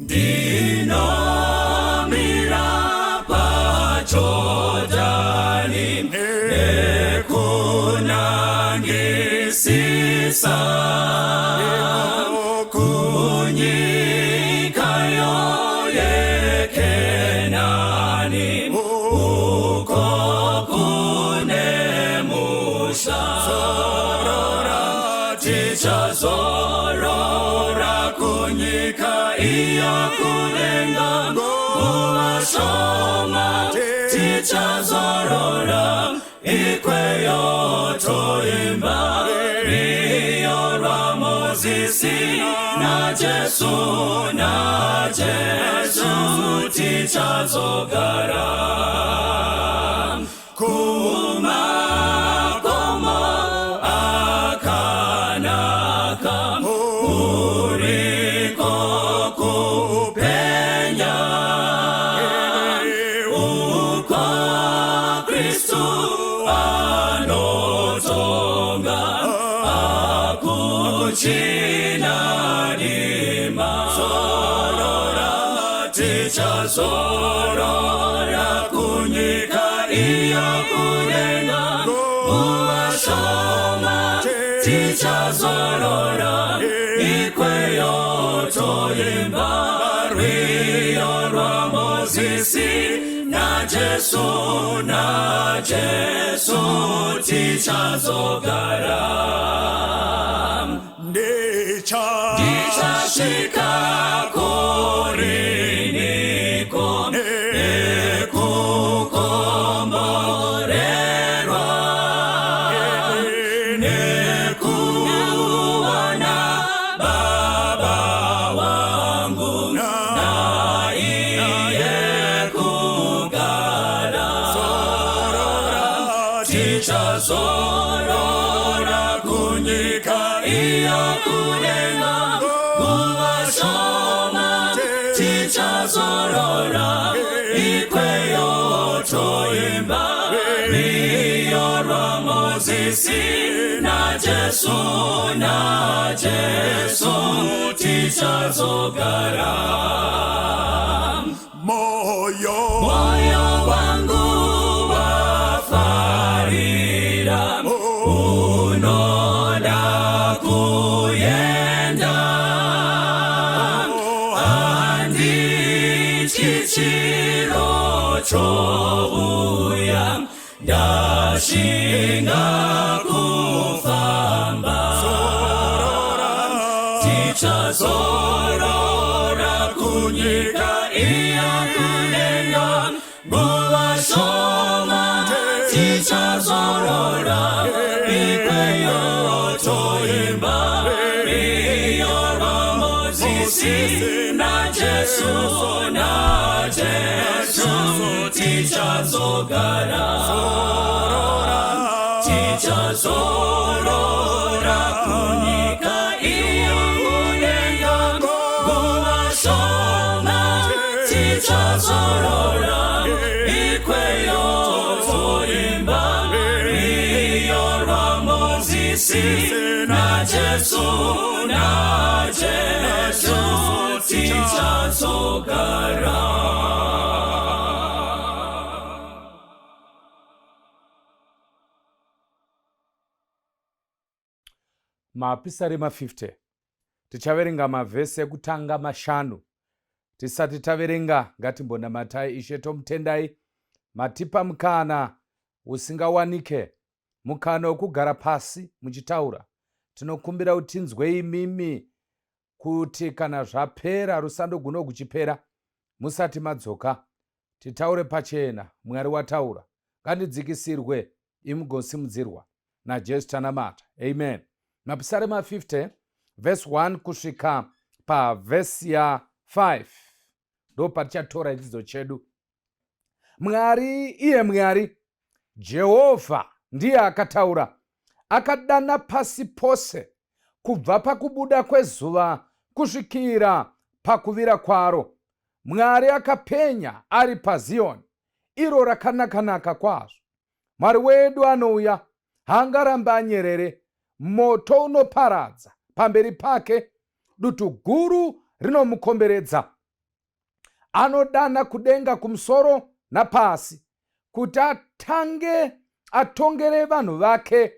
Ndinomira paJordani nekunangisisa kunyika yeKenani uko kune musha. Tichazorora kunyika iyo kudenga nguva shoma. Tichazorora ikweyo toimba rwiyo rwaMozisi naJesu, naJesu tichazogara kumakomo akanaka kuriko kupenya uko Kristu anotonga hakuchina rima. Tichazorora kunyika iyo kudenga nguva shoma. Tichazorora ikweyo toimba rwiyo rwaMozisi naJesu, naJesu tichazogara. Ndicha Ndichasvika kuriniko nekukomborerwa nekuona Baba wangu naiye kugara. Tichazorora kunyika iyo kudenga nguva shoma. Tichazorora ikweyo toimba rwiyo rwaMozisi naJesu, naJesu tichazogara. Moyo Moyo wangu wafarira unoda kuenda handityi chiro chouya ndashinga kufamba. Tichazorora kunyika iya kudenga nguva shoma. Tichazorora ikweyo toimba rwiyo rwaMozisi naJesu, naJesu tichazogara. Tichazorora kunyika iyo kudenga nguva shoma. Tichazorora ikweyo toimba rwiyo rwaMozisi naJesu, naJesu tichazogara. Mapisarema 50, tichaverenga mavhesi ekutanga mashanu. Tisati taverenga, ngatimbonamatai. Ishe, tomutendai, matipa mukana usingawanike, mukana wekugara pasi muchitaura. Tinokumbira kuti tinzwe imimi, kuti kana zvapera, rusando guno guchipera, musati madzoka, titaure pachena. Mwari wataura, ngandidzikisirwe, imugosimudzirwa. NaJesu tanamata, amen. Mapisarema 50 vhesi 1 kusvika pavhesi ya5 ndo patichatora chidzidzo chedu. Mwari, iye Mwari Jehovha, ndiye akataura, akadana pasi pose kubva pakubuda kwezuva kusvikira pakuvira kwaro. Mwari akapenya ari paZiyoni, iro rakanaka-naka kwazvo. Mwari wedu anouya, haangarambi anyerere. Moto unoparadza pamberi pake, dutu guru rinomukomberedza. Anodana kudenga kumusoro napasi kuti atange atongere vanhu vake.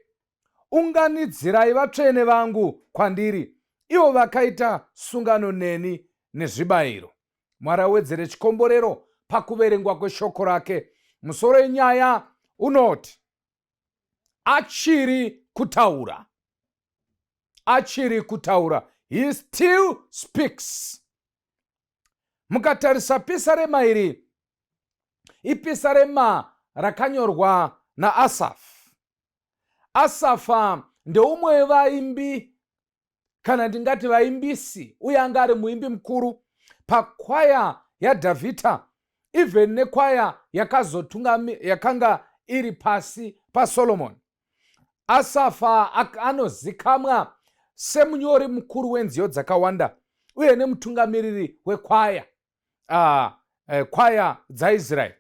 Unganidzirai vatsvene vangu kwandiri, ivo vakaita sungano neni nezvibayiro. Mwari awedzere chikomborero pakuverengwa kweshoko rake. Musoro yenyaya unoti achiri kutaura. Achiri kutaura. He still speaks. Mukatarisa pisarema iri, ipisarema rakanyorwa naAsaf. Asafa ndeumwe wevaimbi, kana ndingati vaimbisi, uye anga ari muimbi mukuru pakwaya yaDhavhidha, even nekwaya yakanga iri pasi paSolomoni. Asafa anozikamwa semunyori mukuru wenziyo dzakawanda uye nemutungamiriri wekwaya kwaya dzaIsraeri.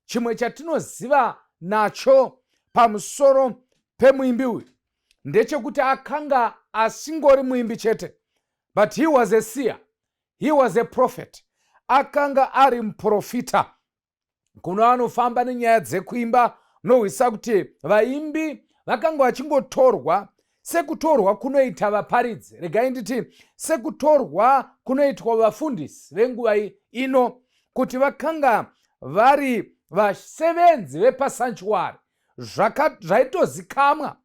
Chimwe chatinoziva nacho pamusoro pemuimbi uyu ndechekuti akanga asingori muimbi chete, but he was a seer, he was a prophet. Akanga ari muprofita. Kuno anofamba nenyaya dzekuimba nohwisa kuti vaimbi vakanga vachingotorwa sekutorwa kunoita vaparidzi, regai nditi sekutorwa kunoitwa vafundisi venguva ino, kuti vakanga vari vasevenzi vepasanctuary. Zvaitozikamwa,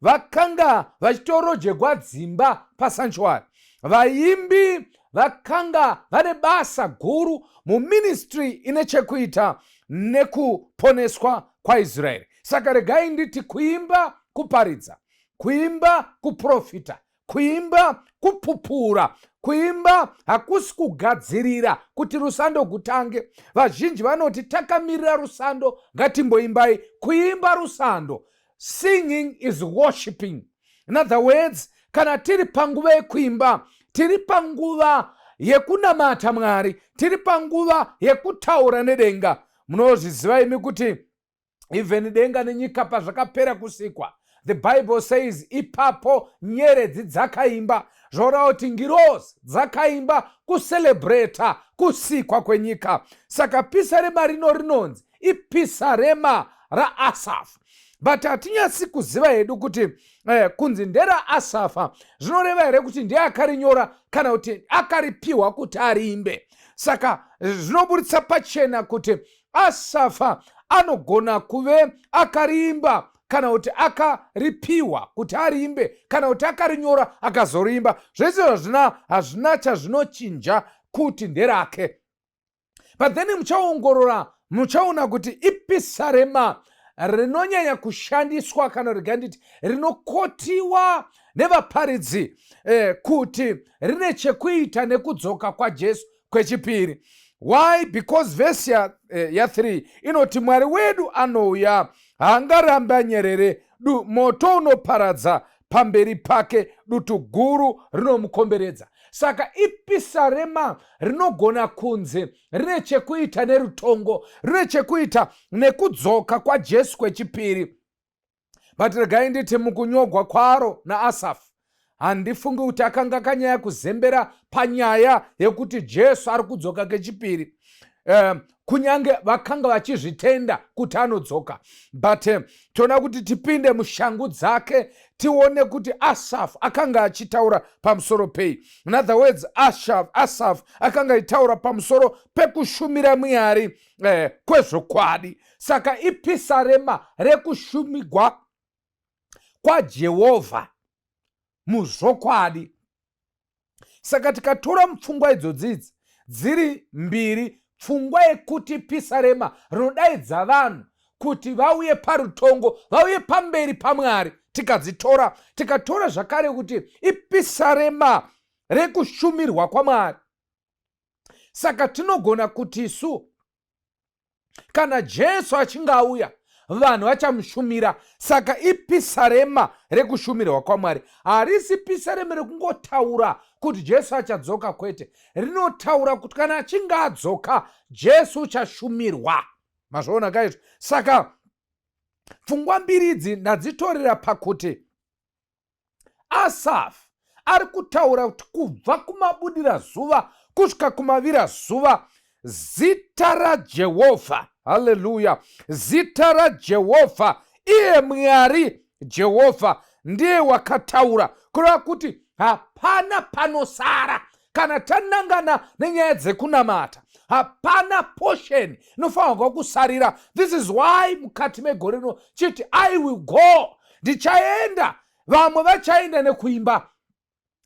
vakanga vachitorojegwa dzimba pasanctuary. Vaimbi vakanga vane basa guru muministry ine chekuita nekuponeswa kwaIsraeri. Saka regai nditi kuimba kuparidza, kuimba kuprofita, kuimba kupupura. Kuimba hakusi kugadzirira kuti rusando gutange. Vazhinji vanoti takamirira rusando, ngatimboimbai. Kuimba rusando. Singing is worshiping. In other words, kana tiri panguva yekuimba, tiri panguva yekunamata Mwari, tiri panguva yekutaura nedenga. Munozviziva imi kuti even denga nenyika pazvakapera kusikwa, the Bible says ipapo nyeredzi dzakaimba. Zvoreva kuti ngirozi dzakaimba kucelebrata kusikwa kwenyika. Saka pisarema rino rinonzi ipisarema raAsafu, but hatinyatsi kuziva hedu kuti kunzi nderaAsafa zvinoreva here kuti ndiye akarinyora kana kuti akaripiwa kuti ariimbe. Saka zvinoburitsa pachena kuti Asafa anogona kuve akariimba kana kuti akaripiwa kuti ariimbe kana kuti akarinyora akazoriimba. Zvese hazvina chazvinochinja kuti nderake. But then muchaongorora, muchaona kuti ipisarema rinonyanya kushandiswa, kana rega nditi rinokotiwa nevaparidzi kuti rine chekuita nekudzoka kwaJesu kwechipiri. Why? Because vhesi ya3 inoti Mwari wedu anouya, haangarambi anyerere. Moto unoparadza pamberi pake, dutu guru rinomukomberedza. Saka ipisarema rinogona kunzi rine chekuita nerutongo, rine chekuita nekudzoka kwaJesu kwechipiri. But regai nditi mukunyogwa kwaro naAsafu, handifungi kuti akanga akanyanya kuzembera panyaya yekuti Jesu ari kudzoka kechipiri. Kunyange vakanga vachizvitenda kuti anodzoka, but toda kuti tipinde mushangu dzake, tione kuti Asaf akanga achitaura pamusoro pei. In other words, Asaf akanga achitaura pamusoro pekushumira Mwari kwezvokwadi. Saka ipisarema rekushumigwa kwaJehovha muzvokwadi. Saka tikatora mupfungwa idzodzi idzi dziri mbiri, pfungwa yekuti pisarema rinodaidza vanhu kuti vauye parutongo, vauye pamberi paMwari, tikadzitora, tikatora zvakare kuti ipisarema rekushumirwa kwaMwari, saka tinogona kuti isu kana Jesu achinge auya, vanhu vachamushumira. Saka ipisarema rekushumirwa kwaMwari. Harisi pisarema rekungotaura kuti Jesu achadzoka, kwete. Rinotaura kuti kana achinge adzoka, Jesu uchashumirwa. Mazviona kaizvo? Saka pfungwa mbiri idzi ndadzitorera pakuti Asaf ari kutaura kuti kubva kumabudira zuva kusvika kumavira zuva. Zita raJehovha, haleluya, zita raJehovha, iye Mwari Jehovha ndiye wakataura. Kureva kuti hapana panosara kana tanangana nenyaya dzekunamata, hapana portion inofanirwa kusarira. This is why mukati megore rino chiti, "I will go," ndichaenda. Vamwe vachaenda nekuimba,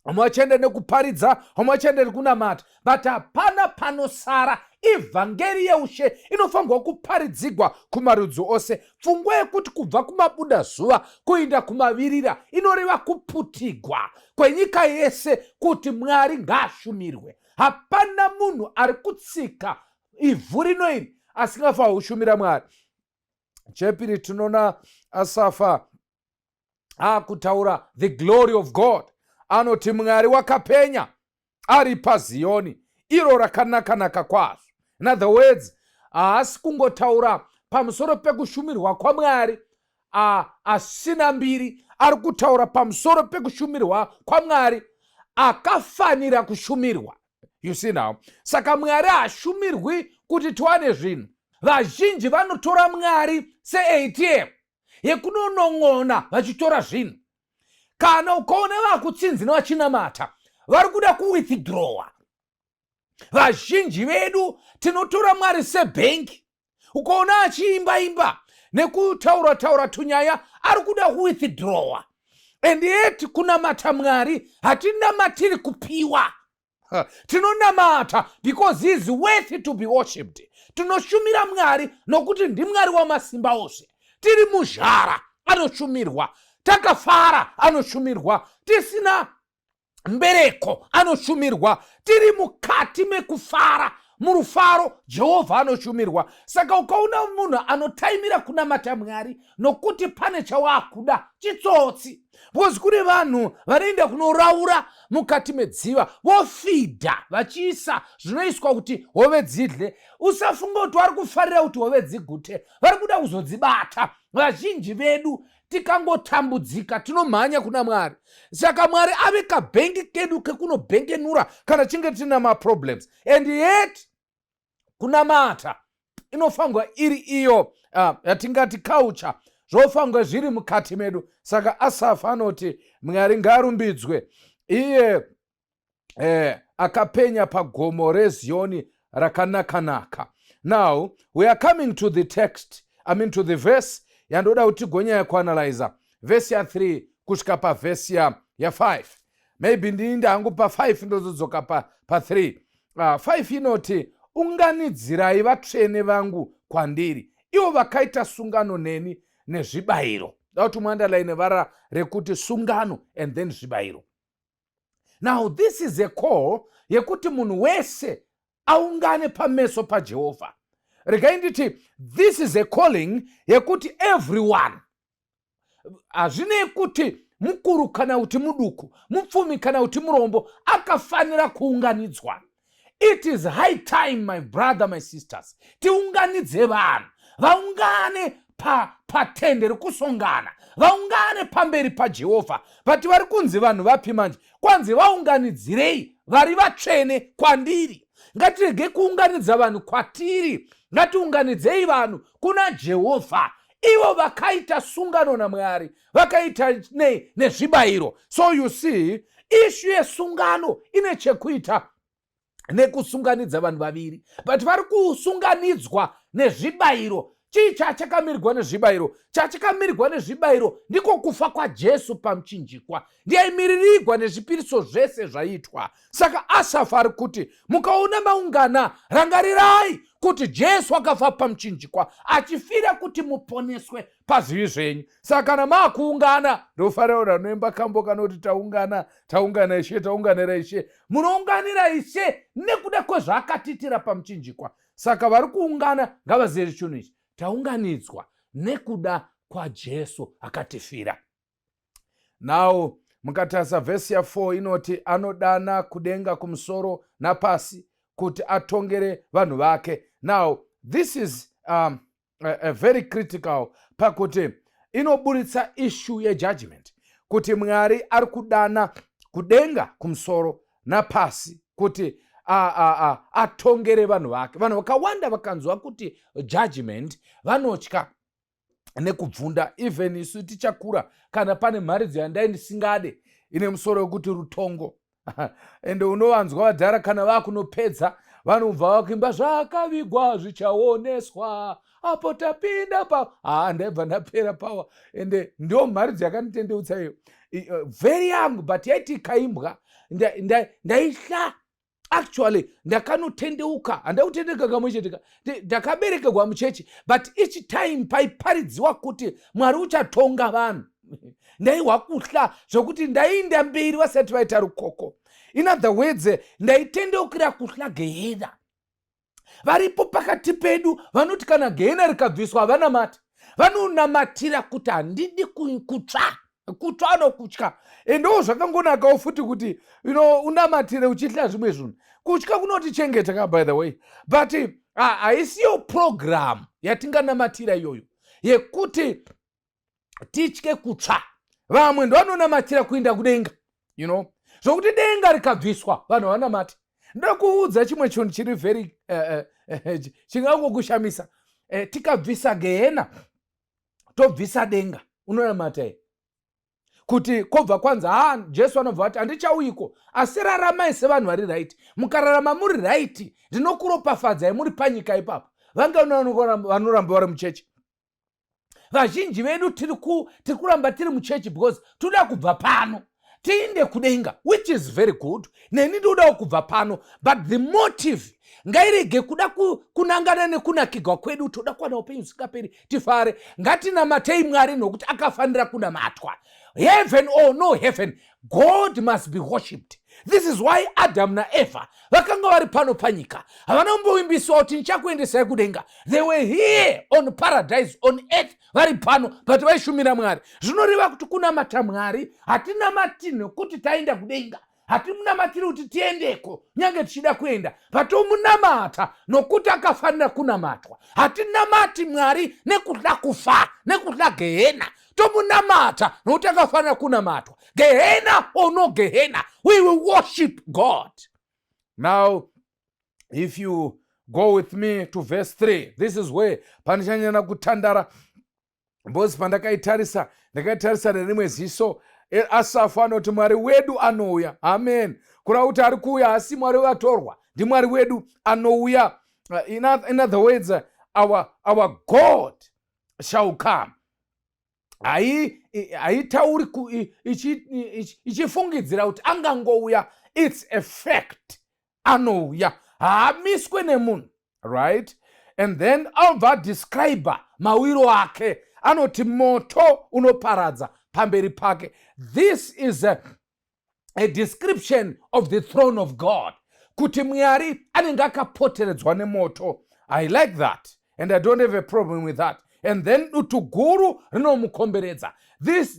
vamwe vachaenda nekuparidza, vamwe vachaenda nekunamata, but hapana panosara. Ivhangeri yeushe inofanirwa kuparidzigwa kumarudzi ose. Pfungwa yekuti kubva kumabuda zuva kuinda kumavirira inoreva kuputigwa kwenyika yese, kuti Mwari ngaashumirwe. Hapana munhu ari kutsika ivhu rino iri asingafanirwa kushumira Mwari. Chepiri, tinoona Asafa akutaura the glory of God. Anoti Mwari wakapenya ari paZiyoni, iro rakanaka-naka kwazvo. In other words, haasi kungotaura pamusoro pekushumirwa kwaMwari asina mbiri, ari kutaura pamusoro pekushumirwa kwaMwari akafanira kushumirwa. You see now? Saka Mwari haashumirwi kuti tiwane zvinhu. Vazhinji vanotora Mwari seATM yekunonon'ona vachitora zvinhu. Kana ukaona vakutsinzina vachinamata, vari kuda kuwithdrawa. Vazhinji vedu tinotora Mwari sebhengi. Ukaona achiimba imba nekutaura taura tunyaya, ari kuda kuwithdrawa. And yet kunamata Mwari, hatinamatiri kupiwa. Tinonamata because he is worthy to be worshipped. Tinoshumira Mwari nokuti ndiMwari wamasimba ose. Tiri muzhara, anoshumirwa. Takafara, anoshumirwa. Tisina mbereko, anoshumirwa. Tiri mukati mekufara, murufaro, Jehovha anoshumirwa. Saka ukaona munhu anotaimira kunamata Mwari nokuti pane chawaakuda, chitsotsi, because kune vanhu vanoenda kunoraura mukati medziva, vofidha, vachiisa zvinoiswa kuti hove dzidle. Usafunga kuti vari kufarira kuti hove dzigute, vari kuda kuzodzibata. Vazhinji vedu tikangotambudzika, tinomhanya kuna Mwari. Saka Mwari ave kabhengi kedu kekunobhengenura kana chinge tina maproblems. And yet kunamata inofanirwa iri iyo yatingati culture, zvofanirwa zviri mukati medu. Saka Asafu anoti Mwari ngaarumbidzwe, iye akapenya pagomo reZioni rakanaka-naka. Now we are coming to the text, I mean, to the verse yandoda kuti tigonyanya kuanalyza, vhesi ya3 kusvika pavhesi ya5. Maybe ndini ndangu pa5, ndozodzoka pa3. 5 inoti, "Unganidzirai vatsvene vangu kwandiri, ivo vakaita sungano neni nezvibayiro." Da kuti muunderline vara rekuti sungano and then zvibayiro. Now this is a call yekuti munhu wese aungane pameso paJehovha. Regai nditi, this is a calling yekuti everyone, hazvinei kuti mukuru kana kuti muduku, mupfumi kana kuti murombo, akafanira kuunganidzwa. It is high time, my brother, my sisters, tiunganidze vanhu, vaungane patende rekusongana, vaungane pamberi paJehovha. But vari kunzi vanhu vapi manje? Kwanzi vaunganidzirei vari vatsvene kwandiri. Ngatirege kuunganidza vanhu kwatiri, ngatiunganidzei vanhu kuna Jehovha, ivo vakaita sungano naMwari. Vakaita nei? Nezvibayiro. So you see, issue yesungano ine chekuita nekusunganidza vanhu vaviri, but vari kusunganidzwa nezvibayiro. Chii chachakamirwa nezvibayiro? Chachakamirwa nezvibayiro ndiko kufa kwaJesu pamuchinjikwa, ndiyaimiririgwa nezvipiriso zvese zvaiitwa. Saka Asafu ari kuti mukaona maungana, rangarirai kuti Jesu akafa pamuchinjikwa achifira kuti muponeswe pazvivi zvenyu. Saka kana maakuungana, ndofarira vanoimba kambo kanoti, "Taungana, taungana Ishe, taunganira Ishe." Munounganira Ishe nekuda kwezvaakatitira pamuchinjikwa. Saka vari kuungana ngavazive chinhu ichi: taunganidzwa nekuda kwaJesu akatifira. Now mukatarisa vhesi ya4, inoti anodana kudenga kumusoro napasi kuti atongere vanhu vake. Now this is a very critical, pakuti inoburitsa issue yejudgment, kuti Mwari ari kudana kudenga kumusoro napasi kuti Atongere vanhu vake. Vanhu vakawanda vakanzwa kuti judgment, vanotya nekubvunda. Even isu tichakura, kana pane mharidzo yandai ndisingade, ine musoro wekuti rutongo. Ende unovanzwa vadhara kana vakunopedza, vanobva vakuimba, "Zvakavigwa zvichaoneswa apo tapinda pa." Haa, ndaibva ndapera pawa. Ende ndo mharidzo yakanditendeutsa iyo, very young, but yaiti ikaimbwa ndaihla. Actually ndakanotendeuka, handakutendeuka kamwe chete. Ndakaberekerwa muchechi, but each time paiparidziwa kuti Mwari uchatonga vanhu, ndaihwa kuhla zvokuti ndainda mberi vasati vaita rukoko. In other words, ndaitendeukira kuhla gehena. Varipo pakati pedu vanoti kana gehena rikabviswa havanamati. Vanonamatira kuti handidi kutsva. Kutsva nokutya, endewo zvakangonakawo futi kuti unamatire uchihla zvimwe zvinhu. Kutya kunotichengeta ka, by the way, but haisiyo program yatinganamatira iyoyo yekuti titye kutsva. Vamwe ndovanonamatira kuinda kudenga, zvokuti denga rikabviswa vanhu havanamati. Ndoda kuudza chimwe chinhu chiri very chingangokushamisa. Tikabvisa gehena, tobvisa denga, unonamata here? Kuti kwobva kwanzi, ha, Jesu anobva ati, "Handichauyiko, asi raramai sevanhu vari right. Mukararama muri right, ndinokuropafadzai muri panyika ipapo." Vange vanoramba vari muchechi? Vazhinji vedu tiri kuramba tiri muchechi because toda kubva pano tiinde kudenga, which is very good. Neni ndodawo kubva pano, but the motive ngairege kuda kunangana nekunakigwa kwedu. Toda kuwana upenyu husingaperi, tifare. Ngatinamatei Mwari nokuti akafanira kunamatwa. Heaven or no heaven, God must be worshipped. This is why Adam naEva vakanga vari pano panyika, havana kumbovimbiswa kuti ndichakuendesai kudenga. They were here on paradise on earth, vari pano, but vaishumira Mwari. Zvinoreva kuti kunamata Mwari, hatinamati nekuti taenda kudenga, hatimunamatiri kuti tiendeko, nyange tichida kuenda, patomunamata nokuti akafanira kunamatwa. Hatinamati Mwari nekuda kufa, nekuda gehena. Tomunamata nokuti akafanira kunamatwa. Gehena or no gehena, we will worship God. Now if you go with me to verse 3, this is where pandichanyanya kutandara, because pandakaitarisa, ndakaitarisa nerimwe ziso. Asafu anoti Mwari wedu anouya. Amen. Kureva kuti ari kuuya asi Mwari vatorwa, ndiMwari wedu anouya. In other words, our God shall come. Haitauri ichifungidzira kuti angangouya. It's a fact, anouya, haamiswe nemunhu, right? And then abva adescribe mawiro ake, anoti moto unoparadza pamberi pake. This is a description of the throne of God, kuti Mwari anenge akapoteredzwa nemoto. I like that and I don't have a problem with that. And then dutu guru rinomukomberedza. This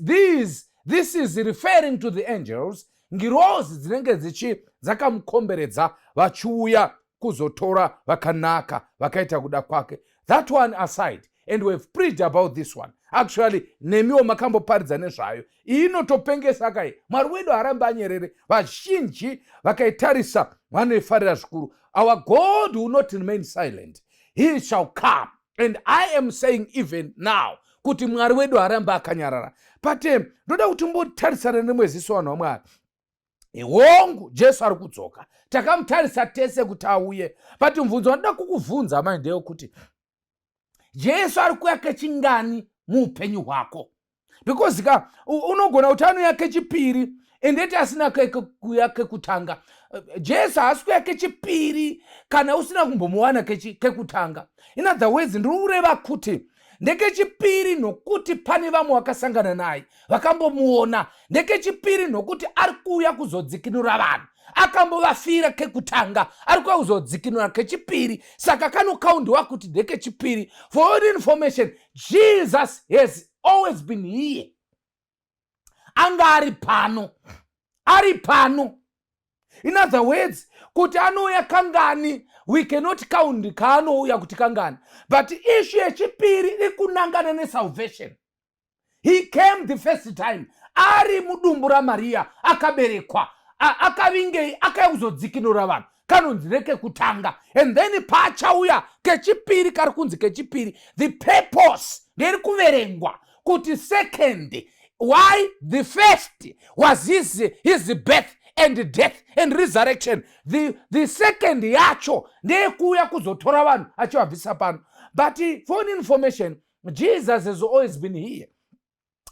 is referring to the angels, ngirozi dzinenge dzichi dzakamukomberedza, vachiuya kuzotora vakanaka vakaita kuda kwake. That one aside, and we have preached about this one actually, nemiwo makamboparidza nezvayo. Iyi inotopengesa kai. Mwari wedu harambi anyerere. Vazhinji vakaitarisa vanoifarira zvikuru. Our God will not remain silent, he shall come. And I am saying even now kuti Mwari wedu harambi akanyarara. But ndoda kuti mbotarisana nemwe ziso, vanhu vaMwari. Hongu, Jesu ari kudzoka, takamutarisa tese kuti auye, but mubvunzo wanoda kukubvunza mai ndeyekuti Jesu ari kuuya kechingani muupenyu hwako? Because ka unogona kuti anouya kechipiri, endeti asina kuuya kekutanga. Jesu haasi kuuya kechipiri kana usina kumbomuwana kekutanga. In other words, ndiri kureva kuti ndekechipiri nokuti pane vamwe vakasangana naye, vakambomuona. Ndekechipiri nokuti ari kuuya kuzodzikinura vanhu. Akambovafira kekutanga, ari kuuya kuzodzikinura kechipiri, saka kanokaundiwa kuti ndekechipiri. For your information, Jesus has always been here. Anga ari pano, ari pano. In other words, kuti anouya kangani, we cannot count kaanouya kuti kangani, but issue yechipiri iri kunangana nesalvation. He came the first time ari mudumbu raMariya, akaberekwa, akavingei? Akauya kuzodzikinura vanhu. Kanonzi rekekutanga, and then paachauya kechipiri kari kunzi kechipiri. The purpose nderi kuverengwa kuti second. Why? The first was his birth and death and resurrection. The second yacho ndeyekuuya kuzotora vanhu achivabvisa pano. But for information, Jesus has always been here.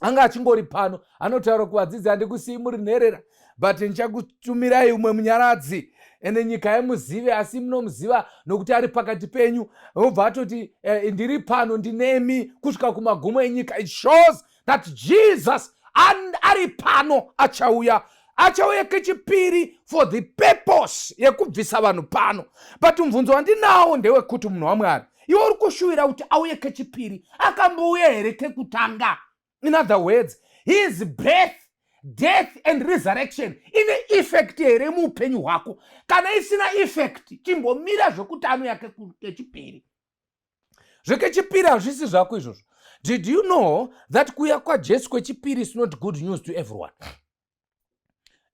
Anga achingori pano. Anotaura kuvadzidzi, "Handikusii muri nherera, but ndichakutumirai umwe munyaradzi." Ende nyika yemuzive, asi munomuziva nokuti ari pakati penyu. Obva atoti, "Ndiri pano, ndinemi kusvika kumagumo enyika." It shows that Jesus ari pano. Achauya kechipiri for the purpose yekubvisa vanhu pano. But mubvunzo wandinawo ndewekuti, munhu waMwari, iwe uri kushuvira kuti auye kechipiri, akambouya here kekutanga? In other words, his birth, death and resurrection ine effect here muupenyu hwako? Kana isina effect, chimbomira zvekuti anouya kechipiri. Zvekechipiri hazvisi zvako izvozvo. Did you know that kuuya kwaJesu kwechipiri is not good news to everyone?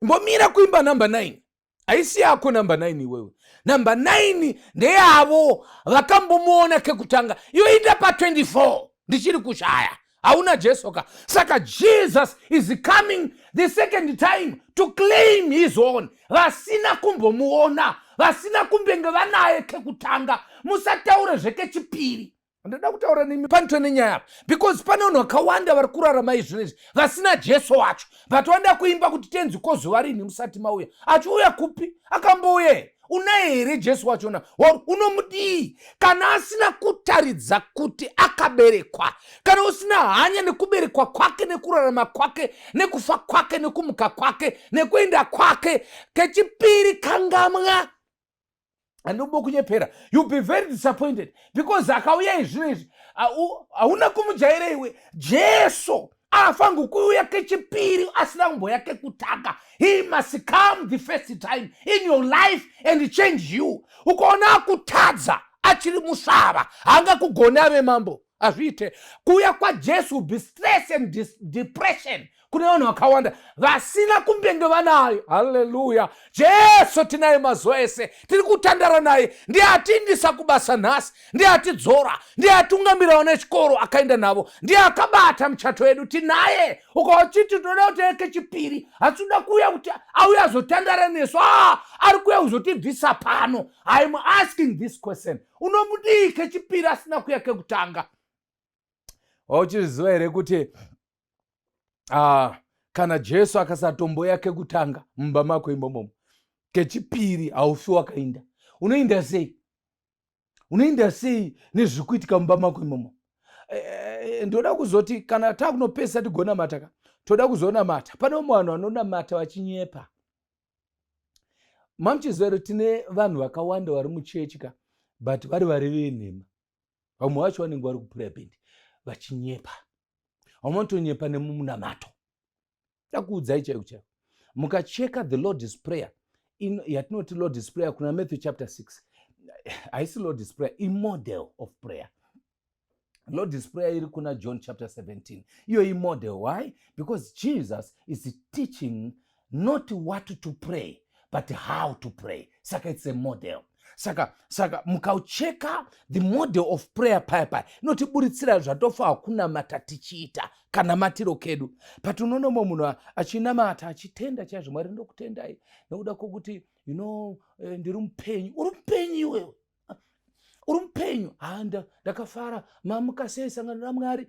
Mbomira kuimba namba 9. Haisi yako namba 9 iwewe. Namba 9 ndeyavo vakambomuona kekutanga. Iwe enda pa24, ndichiri kushaya. Hauna Jesu ka. Saka Jesus is coming the second time to claim his own, vasina kumbomuona, vasina kumbenge vanaye kekutanga. Musataure zvekechipiri. Ndoda kutaura nemi panito nenyaya apa, because pane vanhu vakawanda vari kurarama izvinezvi vasina Jesu wacho, but vanoda kuimba kuti, "Tenzi, ko zuva rini musati mauya?" Achiuya kupi? Akambouya here? Unaye here Jesu wachona? Unomudii kana asina kutaridza kuti akaberekwa? Kana usina hanya nekuberekwa kwake, nekurarama kwake, nekufa kwake, nekumuka kwake, nekuenda kwake kechipiri, kangamwa. Handimbokunyepera, you'll be very disappointed, because akauya izvino izvi, hauna kumujaira iwe. Jesu afangu kuuya kechipiri asina kumboya kekutanga. He must come the first time in your life and change you. Ukaona akutadza achiri musvava, haangakugoni ave mambo. Hazviite. Kuuya kwaJesu will be stress and depression kune vanhu vakawanda vasina kumbenge vanayo. Haleluya! Jesu tinaye mazuva ese, tiri kutandara naye. Ndiye atiindisa kubasa nhasi, ndiye atidzora, ndiye atungamira vana chikoro akaenda navo, ndiye akabata muchato yedu. Tinaye. Ukawachiti toda kuti eke chipiri, asi uda kuuya kuti auye azotandara nesu, a ari kuuya kuzotibvisa pano. I am asking this question: unomudii kechipiri asina kuuya kekutanga? Wauchizviziva here kuti kana Jesu akasatomboya kekutanga mumba mako imomomo, kechipiri haufi wakainda? Unoinda sei? Unoinda sei nezviri kuitika mumba mako imomo? Ndoda kuzoti kana takunopesa tigonamata ka, toda kuzonamata. Pane umwe vanhu vanonamata vachinyepa. Mamuchiziva here tine vanhu vakawanda vari muchechi ka, but vari varevi venhema? Vamwe vacho vanenge vari kupulpit vachinyepa. Vamwe vanotonyepa nemumunamato. Dakuudzai chaiko chaiko, mukacheka the Lord's Prayer, yatinoti Lord's Prayer kuna Matthew chapter 6, haisi Lord's Prayer, imodel of prayer. Lord's Prayer iri kuna John chapter 17. Iyo imodel. Why? Because Jesus is teaching not what to pray but how to pray. Saka it's a model. Saka mukaucheka the model of prayer paya paya, inotiburitsira zvatofa kunamata tichiita kanamatiro kedu. But unoona mumwe munhu achinamata achitenda chaizvo, "Mwari, ndokutendai nekuda kwokuti ndiri mupenyu." Uri mupenyu iwewe? Uri mupenyu? Handa ndakafara. Mamuka sei, sangano raMwari?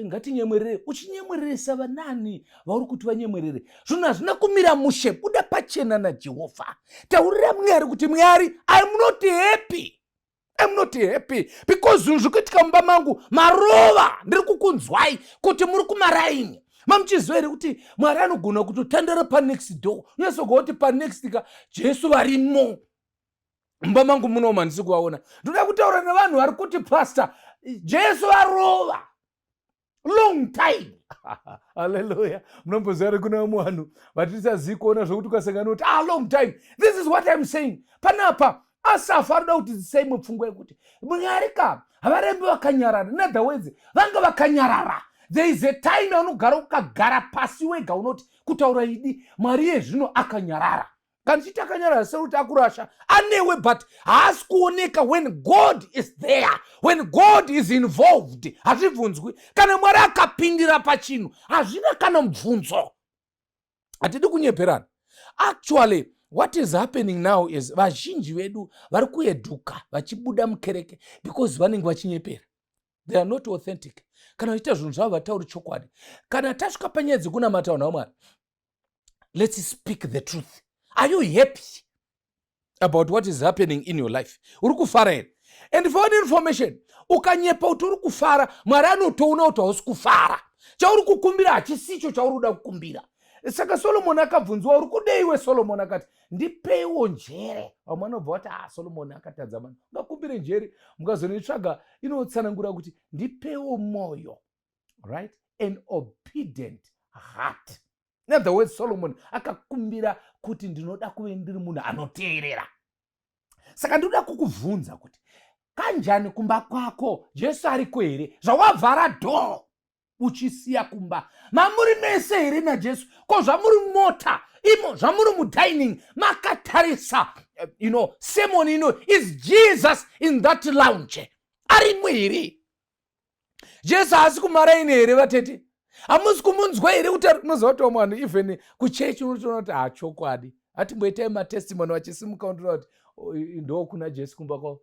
Ngatinyemwerere. Uchinyemwereresa vanani vauri kuti vanyemwerere? Zvinhu hazvina kumira mushe. Buda pachena naJehovha. Taurira Mwari kuti, "Mwari, I'm not happy. I'm not happy because zvinhu zviri kuitika mumba mangu marova. Ndiri kukunzwai kuti muri kumaraini." Mamuchiziva here kuti Mwari anogona kutotandara panext door? Unyatsoga kuti panext ka Jesu varimo mumba mangu munomu, handisi kuvaona. Ndoda kutaura nevanhu vari kuti, "Pastor, Jesu varova long time." Halleluya! Munomboziva ri kuna vamwe vanhu vatisazivi kuona zvokuti ukasangana kuti, "Ah, long time." This is what I'm saying panapa. Asafa anoda kuti dzisai imwe pfungwa yekuti Mwari ka havarembi vakanyarara. In other words, vanga vakanyarara. There is a time yaunogara, ukagara pasi wega, unoti, "Kutaura idi, Mwari yezvino akanyarara." Kana tichiti akanyarara sekuti akurasha, anewe, but haasi kuoneka. When God is there, when God is involved, hazvibvunzwi. Kana Mwari akapindira pachinhu, hazvina kana mubvunzo. Hatidi kunyeperana. Actually, what is happening now is vazhinji vedu vari kuedhuka vachibuda mukereke because vanenge vachinyepera. They are not authentic. Kana vachiita zvinhu zvavo, vatauri chokwadi. Kana tasvika panyaya dzekunamata, vanhu vaMwari, let's speak the truth. Are you happy about what is happening in your life? Uri kufara here? And for information, ukanyepa kuti uri kufara, Mwari anotoona kuti hausi kufara. Chauri kukumbira hachisicho chauri kuda kukumbira. Saka Solomoni akabvunzwa, "Uri kudeiwe?" Solomoni akati, "Ndipeiwo njere." Vamwe vanobva vati, "Ah, Solomoni akatadza mani, ungakumbire njere?" Mukazonoitsvaga, inotsanangura kuti, "Ndipeiwo mwoyo," right, an obedient heart. In other words, Solomon akakumbira kuti, "Ndinoda kuve ndiri munhu anoteerera." Saka ndinoda kukubvunza kuti kanjani kumba kwako? Jesu ariko here? Zvawavhara door uchisiya kumba, mamuri mese here naJesu? Ko zvamuri mota imo, zvamuri mudining makatarisa sermon ino, is Jesus in that lounge? Arimo here Jesu? Haasi kumaraini here? Vatete, hamusi kumunzwa here kuti unoziva kuti vamwe vanhu even kuchechi unotoona kuti hachokwadi, hatimboitai matestimony vachisimuka, unotoona kuti, oh, ndo kuna Jesu kumba kwavo.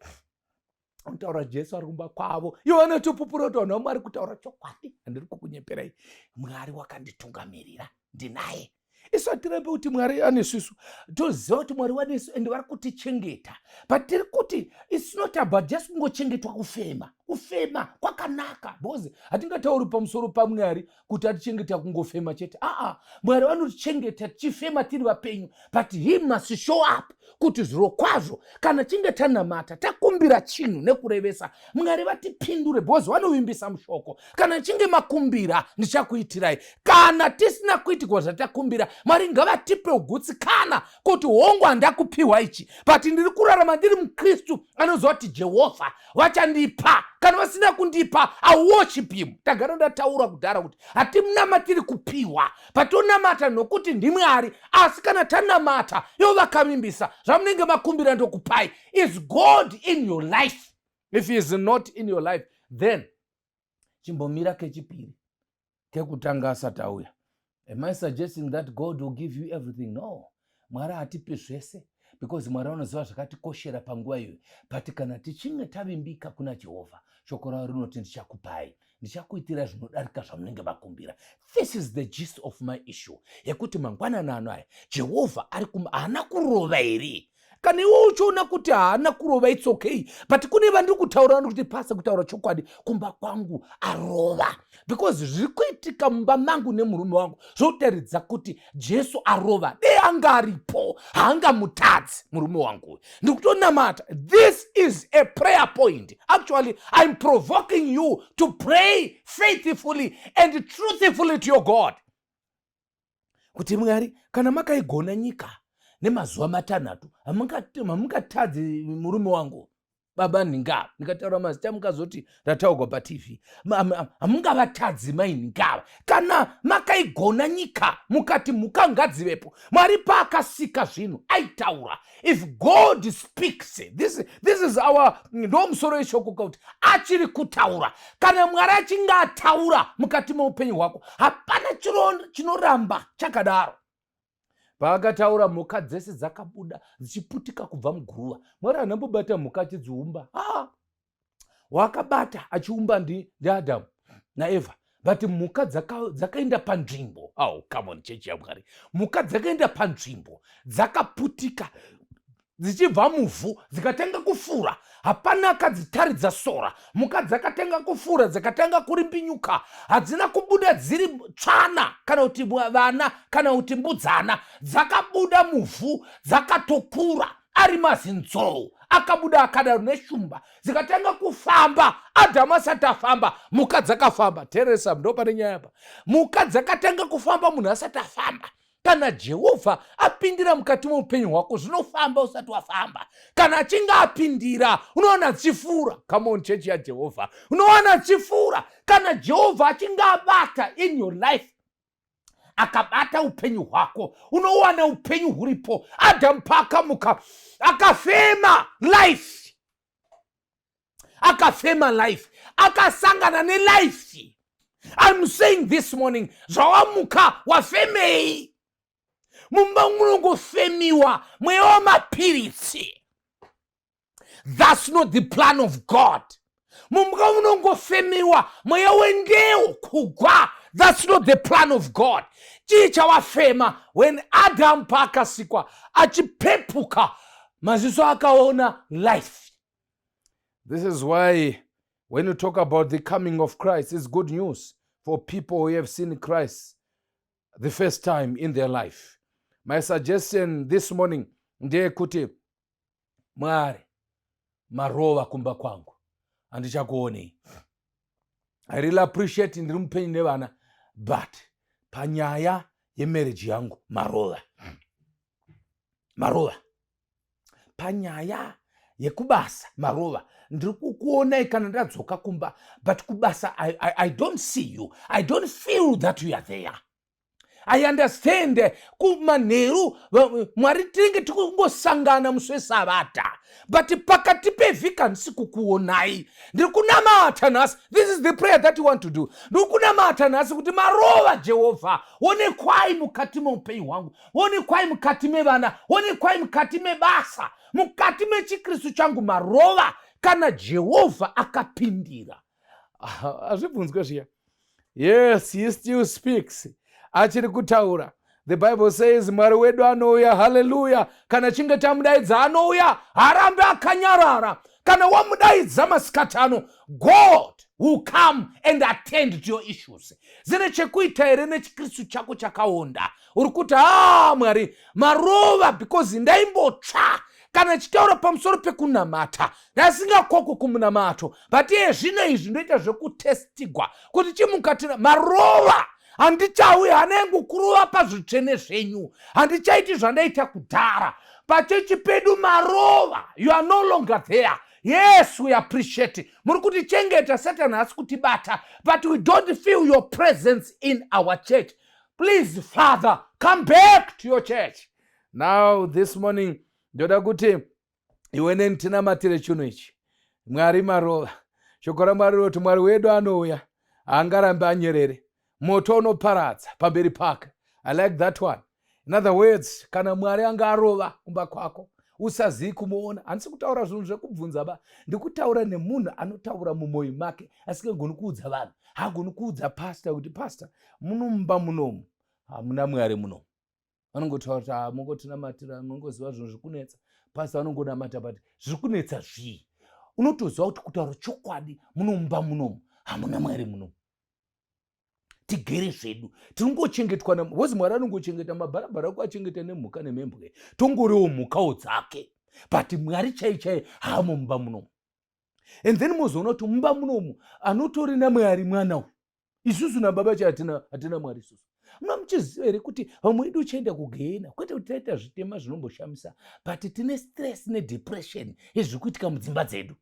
Unotaura Jesu ari kumba kwavo, ivo vanotopupura kuti vanhu vaMwari, kutaura chokwadi, handiri kukunyeperai, Mwari wakanditungamirira, ndinaye. Isu hatirambe kuti Mwari anesusu. Toziva kuti Mwari wanesu ende vari kutichengeta, but tiri kuti it's not about just kungochengetwa. Kufema, kufema kwakanaka, because hatingatauri pamusoro paMwari kuti atichengeta kungofema chete. Aa, Mwari vanotichengeta tichifema, tiri vapenyu, but he must show up kuti zviro kwazvo kana chinge tanamata, takumbira chinhu nekurevesa, Mwari vatipindure, because vanovimbisa mushoko, "Kana chinge makumbira, ndichakuitirai." Kana tisina kuitirwa zvatakumbira, Mwari ngavatipe ugutsikana kuti, "Hongu, handakupiwa ichi, but ndiri kurarama ndiri muKristu anoziva kuti Jehovha vachandipa. Kana vasina kundipa, I worship him." Tagara ndataura kudhara kuti hatimunamatiri kupiwa, patonamata nokuti ndiMwari. Asi kana tanamata, ivo vakavimbisa, "Zvamunenge makumbira, ndokupai." Is God in your life? If he is not in your life, then chimbomira kechipiri, kekutanga asati auya. Am I suggesting that God will give you everything? No, Mwari hatipi zvese, because Mwari vanoziva zvakatikoshera panguva iyoyo. But kana tichinge tavimbika kuna Jehovha, shoko ravo rinoti, "Ndichakupai, ndichakuitirai zvinodarika zvamunenge makumbira." This is the gist of my issue yekuti mangwanani ano aya, Jehovha ari haana kurova here? Kana iwe uchiona kuti haana kurova, it's okay, but kune vandiri kutaura kuti pasi kutaura chokwadi, kumba kwangu arova, because zviri kuitika mumba mangu nemurume wangu zvotaridza kuti Jesu arova. Dei anga aripo, haangamutadzi murume wangu. Ndikutonamata. This is a prayer point. Actually, I'm provoking you to pray faithfully and truthfully to your God kuti, "Mwari, kana makaigona nyika nemazuva 6, hamungatadzi murume wangu, baba Nhingava." Ndikataura mazita, mukazoti ndataurwa paTV. Hamungavatadzi mai Nhingava. Kana makaigona nyika, mukati mhuka ngadzivepo. Mwari paakasika zvinhu, aitaura. If God speaks, this is our ndo musoro weshoko kuti achiri kutaura. Kana Mwari achinge ataura mukati meupenyu hwako, hapana chinoramba chakadaro. Paakataura, mhuka dzese dzakabuda dzichiputika kubva muguruva. Mwari hanambobata mhuka achidziumba. Aa, wakabata achiumba ndiAdhamu naEvha, but mhuka dzakaenda panzvimbo. Oh, come on, chechi yaMwari, mhuka dzakaenda panzvimbo, dzakaputika dzichibva muvhu, dzikatanga kufura. Hapana akadzitaridza sora. Mhuka dzakatanga kufura, dzakatanga kurimbinyuka. Hadzina kubuda dziri tsvana kana kuti vana kana kuti mbudzana. Dzakabuda muvhu dzakatokura, ari mazinzou akabuda akadaro, neshumba dzikatanga kufamba. Adhamu asati afamba, mhuka dzakafamba. Teresa, ndo pane nyaya pa. Mhuka dzakatanga kufamba munhu asati afamba. Kana Jehovha apindira mukati meupenyu hwako, zvinofamba usati wafamba. Kana achinge apindira, unowana dzichifura. Come on, chechi yaJehovha, unowana dzichifura kana Jehovha achinge abata in your life. Akabata upenyu hwako, unowana upenyu huripo. Adamu paakamuka akafema life, akafema life, akasangana nelife. I'm saying this morning, zvawamuka wafemei? Mumba munongofemiwa mweya wamapiritsi. That's not the plan of God. Mumba munongofemiwa mweya wendeo kugwa. That's not the plan of God. Chii chawafema? When Adam paakasikwa, achipepuka, maziso akaona life. This is why when you talk about the coming of Christ, it's good news for people who have seen Christ the first time in their life. My suggestion this morning ndeyekuti, Mwari, marova kumba kwangu, handichakuonei. I really appreciate ndiri mupenyu nevana, but panyaya yemarriage yangu marova, marova. Panyaya yekubasa marova. Ndiri kukuonai kana ndadzoka kumba, but kubasa I don't see you. I don't feel that you are there. I understand kumanheru, Mwari, tinenge tikungosangana musi wesavata, but pakati pevhiki handisi kukuonai. Ndiri kunamata nhasi. This is the prayer that you want to do. Ndiri kunamata nhasi kuti, marova Jehovha, onekwai mukati meupenyu hwangu, onekwai mukati mevana, onekwai mukati mebasa, mukati mechikristu changu. Marova. Kana Jehovha akapindira, hazvibvunzwe zviya. Yes, he still speaks. Achiri kutaura. The Bible says Mwari wedu anouya. Haleluya! Kana chinge tamudaidza, anouya, harambe akanyarara. Kana wamudaidza masikati ano, God will come and attend to your issues. Zine chekuita here nechikristu chako chakaonda? Uri kuti, "Ha, Mwari, marova, because ndaimbotsva kana chitaura pamusoro pekunamata, ndasingakoko kumunamato, but iye zvino izvi ndoita zvekutestigwa kuti chimukatina. Marova, handichauyi. Hana yangu kurova pazvitsvene zvenyu. Handichaiti zvandaita kudhara pachechi pedu. Marova, you are no longer there. Yes, we appreciate muri kutichengeta, Satan haasi kutibata, but we don't feel your presence in our church. Please, Father, come back to your church." Now this morning ndoda kuti iwe neni tinamatire chinhu ichi. Mwari, marova. Shoko raMwari rinoti Mwari wedu anouya, haangarambi anyerere, moto unoparadza pamberi pake. I like that one. In other words, kana Mwari anga arova kumba kwako, usazivi kumuona, handisi kutaura zvinhu zvekubvunza ba. Ndikutaura nemunhu anotaura mumwoyo make, asingagoni kuudza vanhu. Haagoni kuudza pasta kuti, "Pasta, munomba munomu hamuna Mwari munomu." Vanongotaura kuti, ah, "Mungotinamatira, mungoziva zvinhu zviri kunetsa." Pasta vanongonamata, but zviri kunetsa zvii? Unotoziva kuti, kutaura chokwadi, munomba munomu hamuna Mwari munomu. Tigere zvedu, tinongochengetwa vozi Mwari anongochengeta mabharabhara, akuachengeta nemhuka nemhembwe, tongoriwo mhukawo dzake, but Mwari chai chai haamo mumba munomu. And then mozoona kuti mumba munomu anotori naMwari mwana uyu. Isusu nababa chai hatina Mwari isusu. Muna muchiziva here kuti vamwe vedu uchaenda kugehena? Kwete kuti taita zvitema zvinomboshamisa, but tine stress nedepression yezviri kuitika mudzimba dzedu.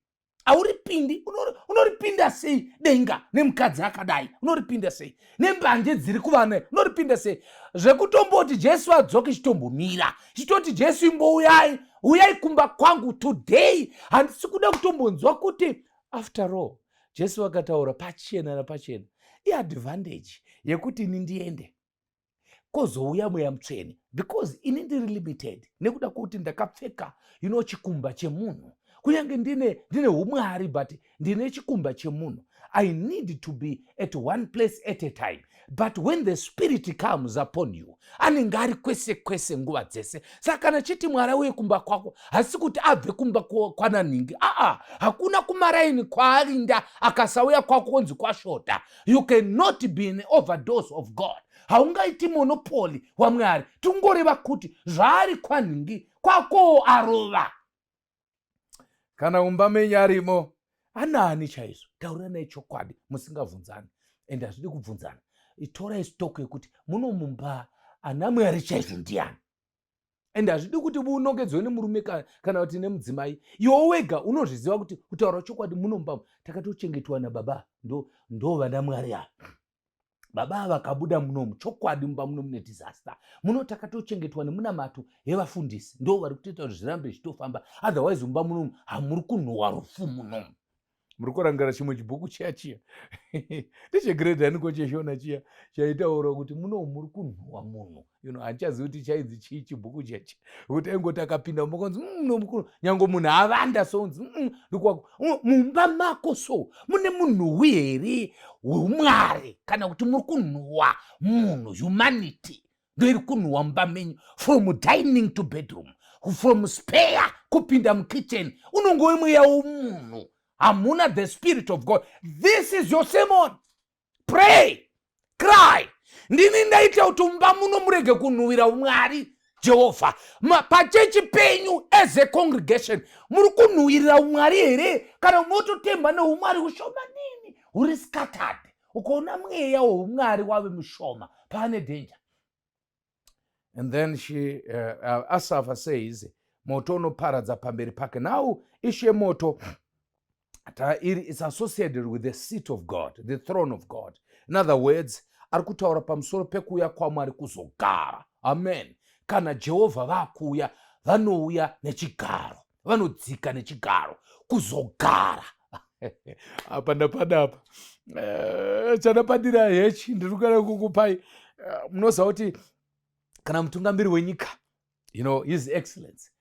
Hauripindi. Unoripinda sei denga nemukadzi akadai? Unoripinda sei nembanje dziri kuvana? Unoripinda sei zvekutomboti Jesu adzoke? Chitombomira, chitoti, "Jesu, imbouyai, uyai kumba kwangu today. Handisi kuda kutombonzwa kuti." After all, Jesu akataura pachena napachena, iadvantage yekuti ini ndiende, kozouya Mweya Mutsvene, because ini ndiri limited nekuda kwekuti ndakapfeka chikumba chemunhu. Kunyange ndine umwari, but ndine chikumba chemunhu. I need to be at one place at a time, but when the Spirit comes upon you, anenge ari kwese kwese nguva dzese. Saka kana chiti Mwari auye kumba kwako, hasi kuti abve kumba kwananhingi. Aa, hakuna kumaraini kwaarinda. Akasauya kwako, konzi kwashota. You cannot be an overdose of God. Haungaiti monopoly waMwari. Tingoreva kuti zvaari kwanhingi, kwakowo arova. Kana umba menyu arimo, anani chaizvo? Tauriranai chokwadi musingabvunzani, and hazvidi kubvunzana. Itorai stock yekuti muno mumba ana Mwari chaizvo ndiani, and hazvidi kuti unongedzwe nemurume kana kuti nemudzimai. Iwe wega unozviziva kuti, kutaura chokwadi, munomba takatochengetwa nababa, ndo vana Mwari ava. Baba ava vakabuda munomu, chokwadi mumba muno mune disaster. Muno takatochengetwa nemunamato yevafundisi, ndo vari kutoita kuti zvirambe zvichitofamba, otherwise mumba munomu hamuri kunhuhwa rufu munomu. Muri kurangarira chimwe chibhuku chiya chiya ndechegrade aniko cheshona chiya chaitaura kuti munomu muri kunhuhwa munhu, you know, handichazivi kuti chainzi chii chibhuku cheche, kuti aingoti akapinda mumba kwanzi nomukuru, nyange munhu avanda sonzi ndokwako mumba mako, so mune munhuhwi here weumwari, kana kuti muri kunhuhwa munhu, humanity ndoiri kunhuhwa mumba menyu, from dining to bedroom, from spare kupinda mukitchen, unongove mweya womunhu, hamuna the spirit of God. This is your sermon. Pray, cry, ndini ndaita kuti mumba muno murege kunhuhwira umwari Jehovha. Pachechi penyu as a congregation muri kunhuhwirira umwari here, kana mototemba neumwari hushomanini huri scattered? Ukaona mweya weumwari wave mushoma, paane danger. And then she Asafa says moto unoparadza pamberi pake. Now issue yemoto is associated with the seat of God, the throne of God. In other words, ari kutaura pamusoro pekuuya kwaMwari kuzogara. Amen. Kana Jehovha vakuuya, vanouya nechigaro, vanodzika nechigaro kuzogara. Apa ndapadapa chandapadira hechi, ndiri kuda kukupai. Munoziva kuti kana mutungamiri wenyika, His Excellence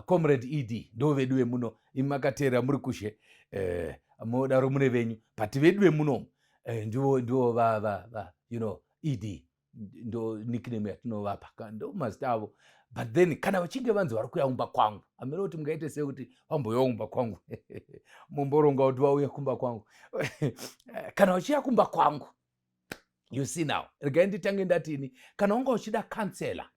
Comrade ED, ndo vedu vemuno, imi makateerera muri kushe, modaro mune venyu, but vedu vemunomu ndivo va ED ndo nickname yatinovapa, ndo mazita avo. But then kana vachinge vanzi vari kuya kumba kwangu, hamene kuti mungaite sei kuti vamboyawo kumba kwangu, mumboronga kuti vauye kumba kwangu. Kana vachiya kumba kwangu, you see now, regai nditange ndatini, kana wanga uchida kansela